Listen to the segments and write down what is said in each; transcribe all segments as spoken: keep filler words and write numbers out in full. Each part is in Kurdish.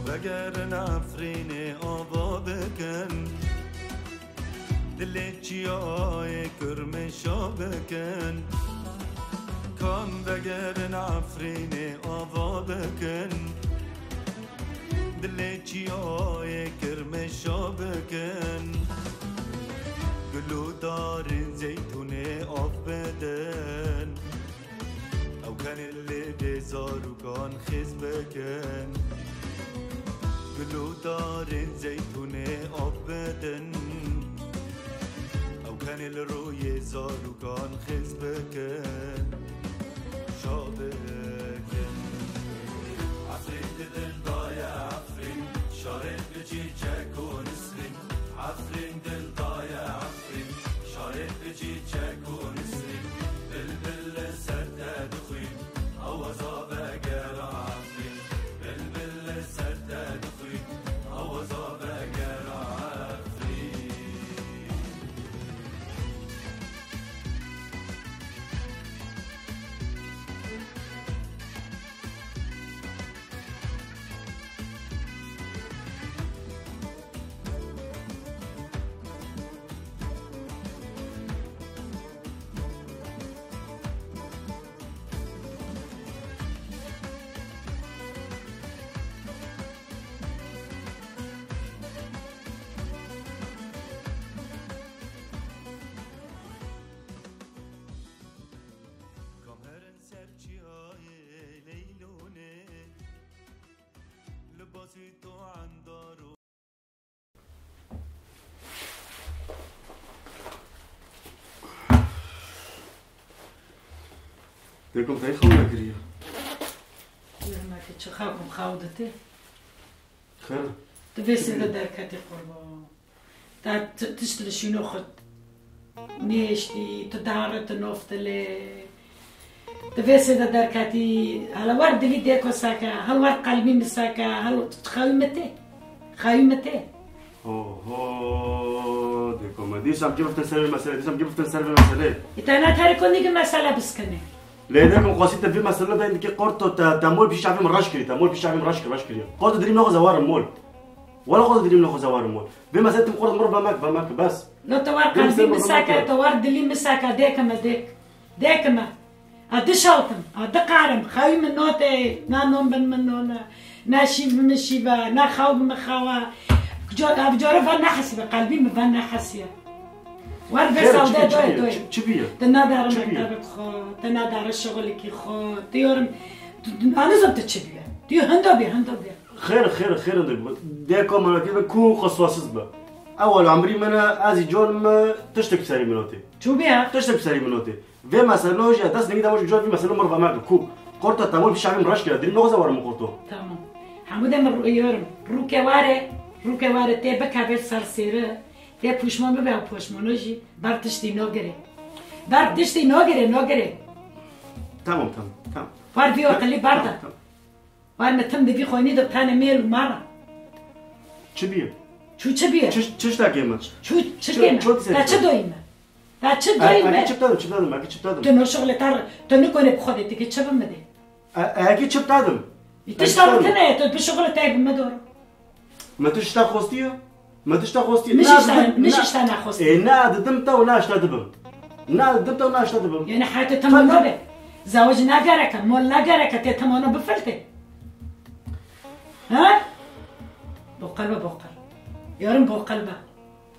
Vegerin Efrînê ava bikin, dilê çiyayê Kirmişa bikin. Kan vegerin Efrînê ava bikin, dilê çiyayê Kirmişa bikin. Gul û darên zeytûnê av bidin. Ew kenê lê bê zarokan xêz bikin. Gul û darên zeytûnê av bidin. Ew kenê li rûyê zarokan xêz bikin. Şa bikin. Efrîn di dil daye Efrîn. Şarê bi çîçek û nisrîn. Efrîn dil daye Efrîn. Şarê bi çîçek û nisrîn. Bilbil li ser te dixwîn. Awaza vegera Efrîn. Bilbil li ser te dixwîn. Awaza vegera Efrîn. Kamerin ser çiyayê Leylûnê, libasî to endar û Dêkom te xew nekiriye. Yirmekê çi xew kim xew dite? Xêr. Tu vê sêde derketî qurban. Te ti-, tişt li şûnê xwe nêhiştî, tu dare, tu noftilê. Tu vê sêde derketî, hele wer dilî dêko seke, hel wer qelbî min seke, hel xewî min tê. Xewî min tê. Oho, dêko me. Dîsam giriftin ser vê meselê, dîsam giriftin ser vê meselê. Îta ne terê ku nîgin mesele biskine. Lê dêko xwesî te vê meselê de dikê qorto te, te mol pîşa vê min reş kirî, te mol pîşa vê min reş kir, reş kirî. Qorto dirîm ne xwe zewarim mol. Wala xwe dirîm ne xwe zewarim mol. Vê meselê tim qorto mir ve mek, ve mek, bes. No te war Vê meselê qelbî mir ve mek. Misake, te war dilî misake, dêke me dêk. Dêke me. A dişaltim, a diqarim, xewî min notê, na non bin min none, na şîv min şîve, na xew bin min xewe. Ev cor-, ev coro van nehesibe, qelbî min van nehesiye. War vê Xêr, sawde çi, çi doy, bîye? Doy. Çi, çi bîye? Te nadare Çi bîye? Mektebek xo, te nadare şoxulikî xo, te yorum, tu, tu, anizim te çi bîye? Tu hindo bî, hindo bî. Xêr, xêr, xêr, hindo bî. Dêko me nakî be ku xweswasiz be. Ewel emrî min e, ez î con me, tiştek serî min otê. Çû bîye? Tiştek serî min otê. Vê meselê jî dest ningî de jî vê meselê mir ve meke ku qorto te mol pîşa min reş kira, dirî noxze were min qorto. Tamam. Hemû de min rû-, yorum. Rûke ware, rûke ware tê bikeve ser sêre, tê pûşman bibe ew pûşmano jî ber tiştî nogire. Ber tiştî nogire, nogire. Tamam, tamam, tamam. Ber vî aqilî ber de. Tamam, tamam. Wer me tim di vî xwînî de tane mêl û mara. Çi bîye? Çû çi bîye? Çi, çi tiştekê me? Çû çi Çi, kê me? Çi tiştekê Te çi me? Doyî me? Te çi E, doyî me? Eke çi bitadim, çi bitadim, eke çi bitadim? Tu no şixulê te, tu nikone bi xwe de, tu kê çi bi me de? E, eke çi bitadim? Î tişta bi tine ye, tu bi şixulê te bi me dor. Me tişta xwestiye? Me tişta xwestiye? Min Na, şişta, na, min na. Şişta nexwestiye. E, na didim te û na işte dibim. Na didim te û na işte dibim. Yani hayatı tamam Tamam. Abi. Zawac ne gereke, mol ne gereke, te tamam bifiltê. Ha? Boqel be boqel. Yarın boqel be.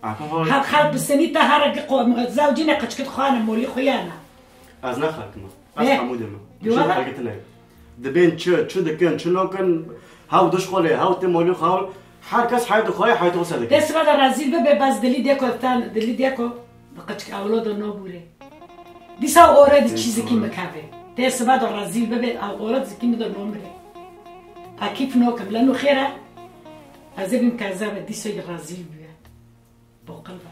Aka var. Xelk, xelk bi senî te here ki qo-, zewcîne qeçkit xwane molî xuyana. Ez ne xelkim. Ez Ne? Hemû de me. Diwa Şev be. Xelkitine. Dibên çi, çi dikin, çi nokin, hew dişxolê, hew tê molî xwe, her kes heyatê xwe, heyatê xwe ser dike. Dê sibe de rezîl bibe, bes dilî dêko ten, dilî dêko, bi qeçk ewlo de nobûrê. Dîsa ore di çî zikî min kevê. Tê sibe de rezîl bibe, ew ore di zikî min de nomire. Akîf nokim, leno xêre, ez ê bîm kezebe, dîsa rezîl bibe. Boqil be.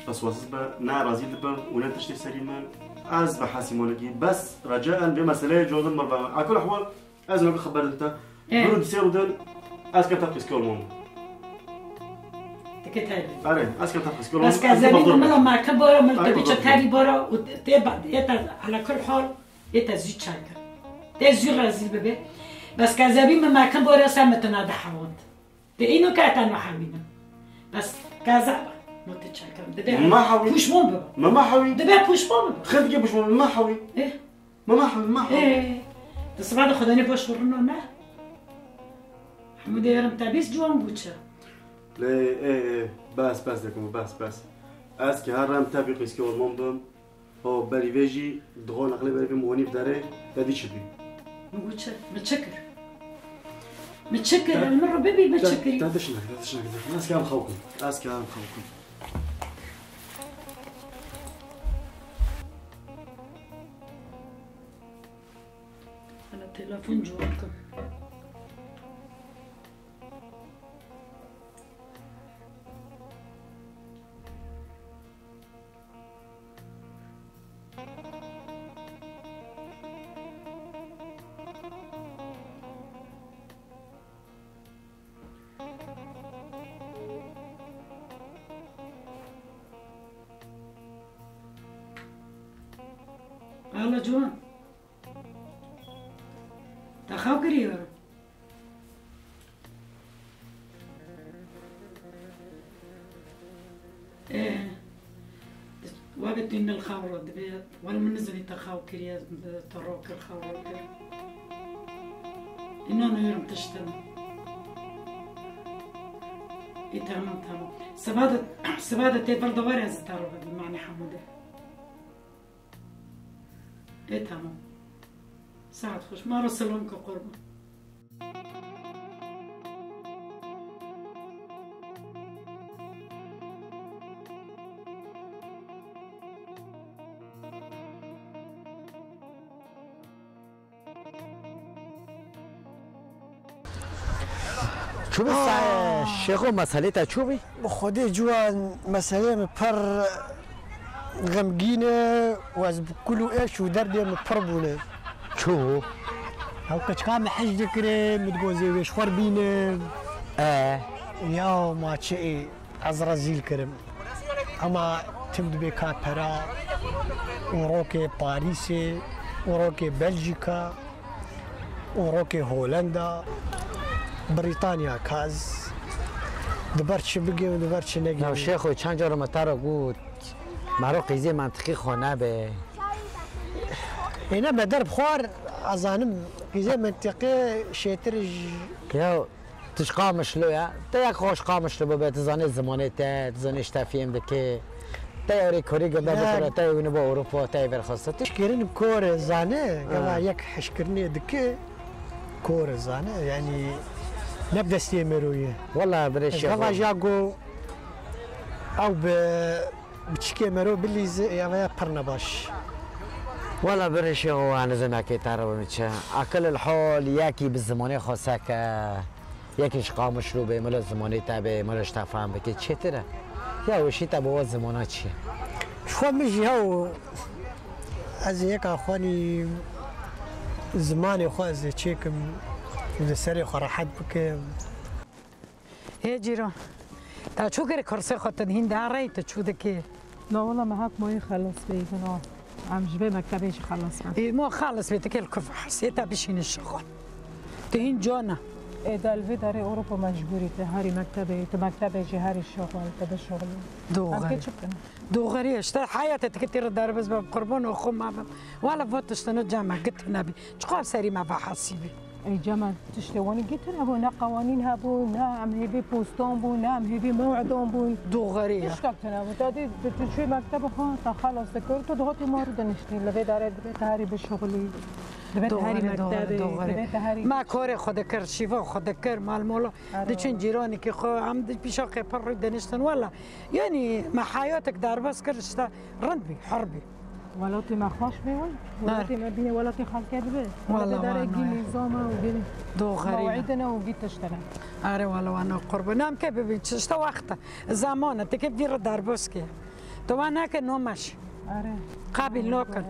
Weswasiz be, ne razî dibim û ne tiştê serî min. Ez be hesî monekî. Bes recaen vê meseleyê codim mir be. A kul ehwal, ez nokî xeber dite. E. Durun sê rûdin, ez kem te piskol mon. Dike te. Are, ez kem te piskol mon. Bes ke zerî mila ma ke bora, mil te biçe terî bora û tê ba, tê te ala kul hal. Ê te zû çar kir. Tê zû rezîl bibe. Bes kezebî min mekin bore ser min tine dihewand. Te îno ke te nahewînin. Bes kezeb. No te çekim. Dibe Ma hewî. Puşmon bibe. Ma ma hewî. Dibe puşmon bibe. Xir dike puşmon, ma hewî. Eh. Ma ma hewî, ma hewî. Eh. Di siba de xwedanê baş vurino ne. Hemû de yerim te bîst ciwan bû çi? Lê, ê, ê, bes, bes dekim, bes, bes. Ez ki her rem te bî qîskî orman bim. O berî vê jî dixo neqlê berî vê min honî bi derê, te dî çi bî? Min got çi? Min çi kir? Min çi kir? Te, Min rû bibî min te, çi kirî? Te tişt neke, te tişt neke. Ez ki em xew kim. Ez ki em xew kim. Ana telefon cû kim. Alo ciwan. Te xew kiriye? Ê, weke tu nil xew re dibe, wele min nizanî te xew kiriye, te ro kir, xew ro kir. Înan û yerim tiştin. Ê, tamam, tamam. Siba de, siba de tê vir de were ez te re bibim, mane hemû de. Ê, tamam. Saet xweş. Ma re selam ke qurban. Çû bî Aa. Şêxo, meselê te çû bî? Bi Xwedê ciwan meselê min pir xemgîn e û ez bi kul û êş û derdê min pir bûne. Çû? Ew keçika min hej dikire, min digot zê wê ji xwe re bînim. E? Ya ma çi ê? Ez rezîl kirim. Ema tim dibê ka pera, û rokê Parîsê, û rokê Belcîka, û rokê Holenda, Brîtanya ka ez di ber çi bigêm, di ber çi negêm. Ya Şêxo, çend car me te re got, mero qîzê mentiqî xwe nebe. Ê ne me der bi xwar, ez zanim, qîzê mentiqê şêtir ji Ya Tu ji Qamişlo ya? Te yek xwe ji Qamişlo bibe, tu zanê zimanê te, tu zanê ji te fêm dike. Te yarê korî girda bikira, te yê wî bo Ewropa, te yê berxwesta. Tu Hişkirin kor e, zane, gava yek hişkirinê dike, kor e, zane, yanî ne bi destê mero ye. Wala birê Şêxo. Gava jî ya go ew bi biçikê mero bilîze, ya veya pir nebaş. Wala birê Şêxo, wa nizim ekê te re bim çi. Akil el hol yekî bi zimanê xwe seke. Yekî ji Qamişlo bê, mila zimanê te bê, mila ji te fehm bike, çêtir e. Ya weşî te bi wa zimana çi ye? Ji xwe min jî hew, ez ê yeka xwenî zimanê xwe ez ê çêkim, li serê xwe rehet bikim. Hê cîran, te çû kirî kursê xwe, tu hîn de rey, tu çû dikî? Na wala me hak mayî xelas bêyî, na. Em ji vê mektebê jî xelas bin. Ê, ma xelas bê, tu kê li ku hesê te bişînî şixul. Tu hîn cana. Ê, de li vê derê Ewropa mecbûrî, tu herî mektebê, tu mektebê jî herî şixul, tu bişixulî. Doğru. Em kê çi bikin? Doğru, işte, heyatê tu kê tê re derbas be, qurban û xwe me bim. Wala va tiştine cem me, git nebî. Çiqas serî me vehesîbî. Ey Cemal, tiştê wanî gitin hebû, ne qewanîn hebû, ne em hêvî postan bûn, ne em hêvî mew'idan bûn. Doğru ya. Tiştek tune bû. Te dî tu çûyî mekteba xwe, te xelas dikir, tu dihatî mar diniştî. Li vê derê divê te herî bişuxulî. Divê te herî mektebê, divê te herî. Me karê xwe dikir, şîva xwe dikir, malmola. Diçûn cîranîkî xwe, em di pîşa qê pir rû diniştin. Wela, yanî me heyatek derbas kir, işte rind bî, hir bî. Welatê me xweş bê wê. Welatê me bîne welatê xelkê bibe. Welatê dere gî nîzam e û gî mewîdin e û gî tiştin e. Are wala wana qurban. Em kê bibîn, çi işte wext e. Zaman e, tê kê vî re derbas kê. Tu wan nake no meş. Are. Qabîl nokin.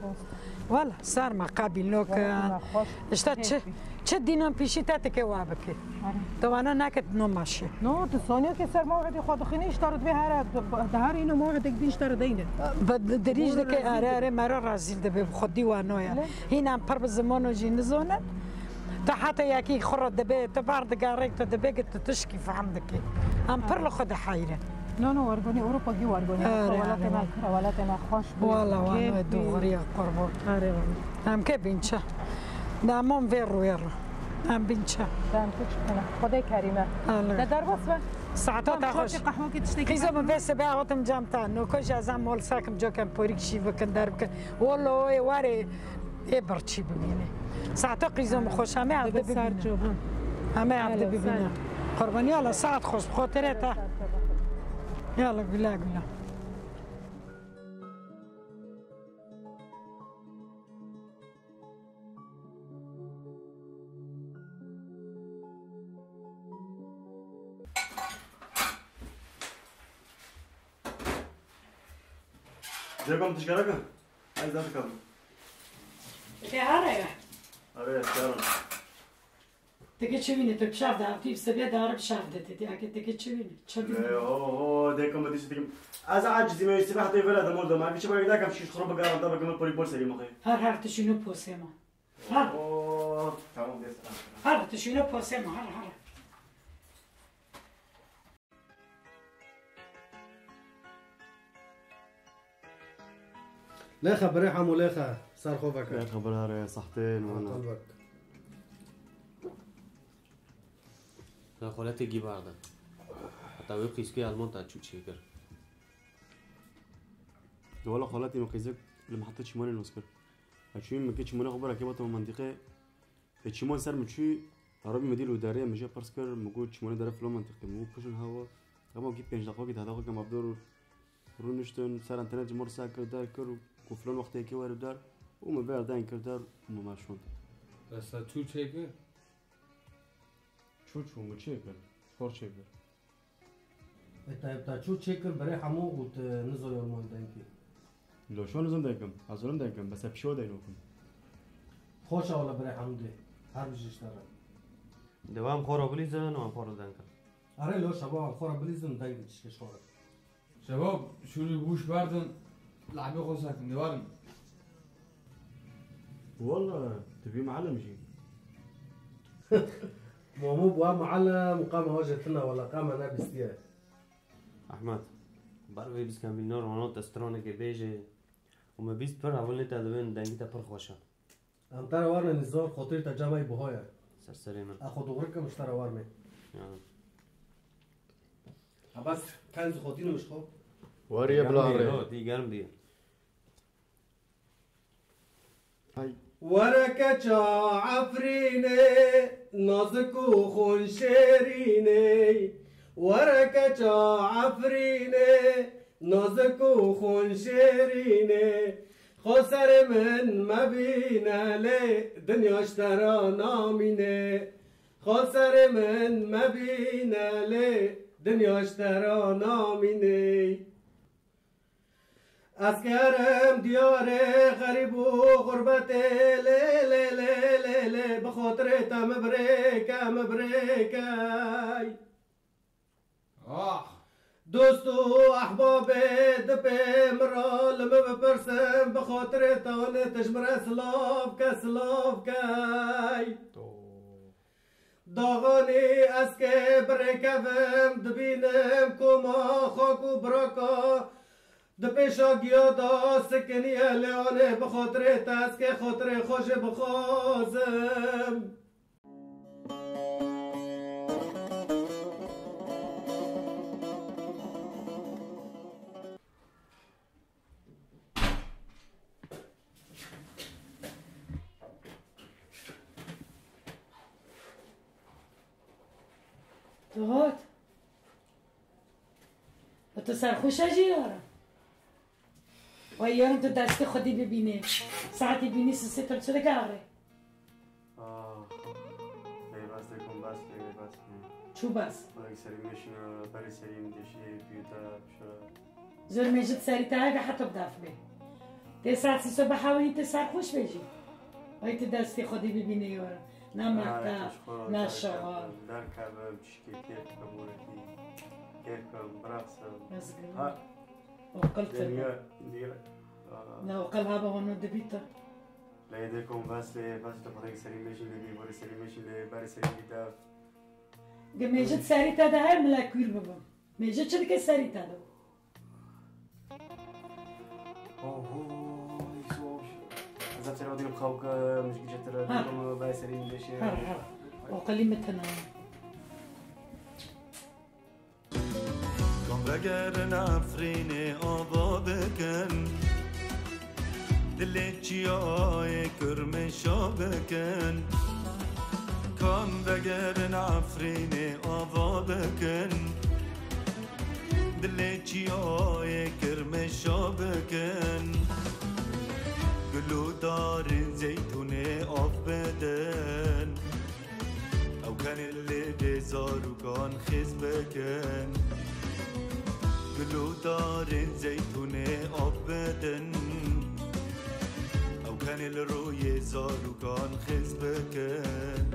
Wala, ser me qabîl nokin. Welatê me xweş. İşte çi, çi dînan pîşî te tê kê wa bikê. Are. Tu wana nake no meşê. No, tu saniya ke ser mew'idê xwe dixînî, ji te re divê here, di her îno mew'idek dî ji te re deyne. Bi dirîj dike, are, are, mera rezîl dibe, bi xwedî wa noya. Hîn em pir bi zimano jî nizonin. Tu heta yekî xwe re dibe, tu bar digarek tu dibe ki tu tişkî fehm dikî. Em pir li xwe diheyrin. No, no, wergonî Ewropa gî wergonî. Are, Welatê are. Me kira, welatê me xweş bû. Wala wan Kê we bî? Doğruya qurban. Are, wala. Em ke bîn çi? Namam vê rûyê re. Em bîn çi? Dem tu çi kene? Xwedê kerîme. Ale. De derbas be. Saeta Tamam, ta xweş. Çortê qehwekê tiştekî Qîzo min vê sibê hatim cem ta. Noko ji ez em mol sakim cokem porik şî bikin der bikin. Wala o ê warê. Ê birçî bimîne. Saeta qîzo min xweş, em ê evde Dibe ser bibîne. Ço, ha. Em ê evde Yala, bibîne. Ser. Qurban, yala, saet xweş, bi xotirê te. Yala, güle güle. Cem, tişkera ka? Ez de dikarim. Te hara ya? Are, ez karim. Teke çi vîne, tu pişav de, hafîf seviye de arı pişav de dedi. Ake teke çi vîne, çi vîne? E, o, o, de kama dişi dikim. Ez acizim, ez sibah de vela de molda. Ma bir şey bak, dakam, şiş xuru bagaram, da bakam, pori bor selim, okey. Her, her tişino posema. Her. O, tamam, des. Her tişino posema, her, her. Lêxe birê hemû lêxe, ser xwe veke. Lêxe birarê, sahtên wana. Qelbek. La xaletê gî barde. Heta wê qîzkê Alman ta çû çêkir. Wala xaletê min qîzek li min heta çîmanê nos kir. Ez çûyî min kê çîmanê xwe bira kê bata min mentiqê. Ê çîman ser min çûyî, arabî min dî li derê, min jê pirs kir, min got, "Çîmanê dere filan mentiqê." Min got, "Kujin hewa." Hema kî pênc deqakî, deh deqakî em bi dor rûniştin, ser înternet ji min re sek kir, der kir, got, "Filan wextê yekê were der." Û min vê erdayên kir der û min meşand. Bes te çû çêkir? Çû çû, min çêkir. Xor çêkir. Ê te, te çû çêkir berê hemû û tu nizoyê Alman dengkî? Lo şo nizon dengkim, ez zonim dengkim, bes pişo deynokim. Xweş e wele berê hemû dê. Her bijî ji te re. De em xora bilîzin û em xora denkin. Erê lo şeba em xora bilîzin dengin çişkê ji xora. Şeba şûrî wûş berdin, lehbê xwe sekin, de werin. Wala, tu bî muallim jî. Momo bû muallim, qama hoje tune wala, qama nebîstiye. Ehmed, ber vê biskemîlno rono te stranekê bêje û me bîst pir hevalê te dibên dengî te pir xweş e. Em te re warne nîzor, xotirî te cemey buha ye. Ser serê min. E xwe dûrikim ji te re warme. Ya. Ebas, kenz xotînim ji xwe. Weriye bila rê. Germ diye. Hay. Were keça Efrînê, nazik û xûn şêrînê. Were keça Efrînê, nazik û xûn şêrînê. Xo serê min mebîne lê, dinya ji te re namîne. Xo serê min mebîne lê, dinya ji te re namîne. Ez kerim diyarê xerîb û xurbetê lê, lê, lê, lê, lê, bi xotirê te min birêke, min birêkey. Ah! Dost û ehbabê dipê min re li min bipirsin, bi xotirê te hûn ê tu ji min re silav ke, silav key. To. Daxanî ez kê birêkevim, dibînim koma xak û biraka di pêşa giya de sikiniye, lê anê bi xotirê te ez kê xotirê xwe jê bixwazim. Tu hat? Tu serxweş e jî yara? Vay yarın tu destê xwedî bibînê. Saetî bînî sisê tu çi dikarê? Ah, bey bes de kom bes de bey bes de. Çû bes? Bak serî meşine, berê serî min deşê, piyota, pişa. Zor mecid serî te hebe heta bi daf bê. Tê saet sî sobe hawî tê serxweş be jî. Vay tu destê xwedî bibînê yara. Na mehta, na şewa. Derkevim, çişkê kêf bikim, wekî kêf bikim, biraxsim. Ha. Oqil te. Dinya, dinya. Na oqil haba wano dibîta. Lê dê kom bes lê, bes te xwedê serî mêşîn lê bî, borê serî mêşîn lê, berê serî bî dev. Ge mêjit serî te de her mila kûr bibim. Mêjit çi dike serî te de? Oho, îso. Ez tera dînim xew ke, min ji gije tera Ha. dînim, berê serî mêşê. Ha, ha. Oqilî min tine. Kan vegerin Efrînê ava bikin, dilê çiyayê Kirmeşa bikin. Kan vegerin Efrînê ava bikin, dilê çiyayê Kirmeşa bikin. Gul û darên zeytûnê av bidin. Ew kenê li bê zarûkan xêz bikin. Gul û darên zeytûnê av bidin. Ew kenê li rûyê zarûkan xêz bikin.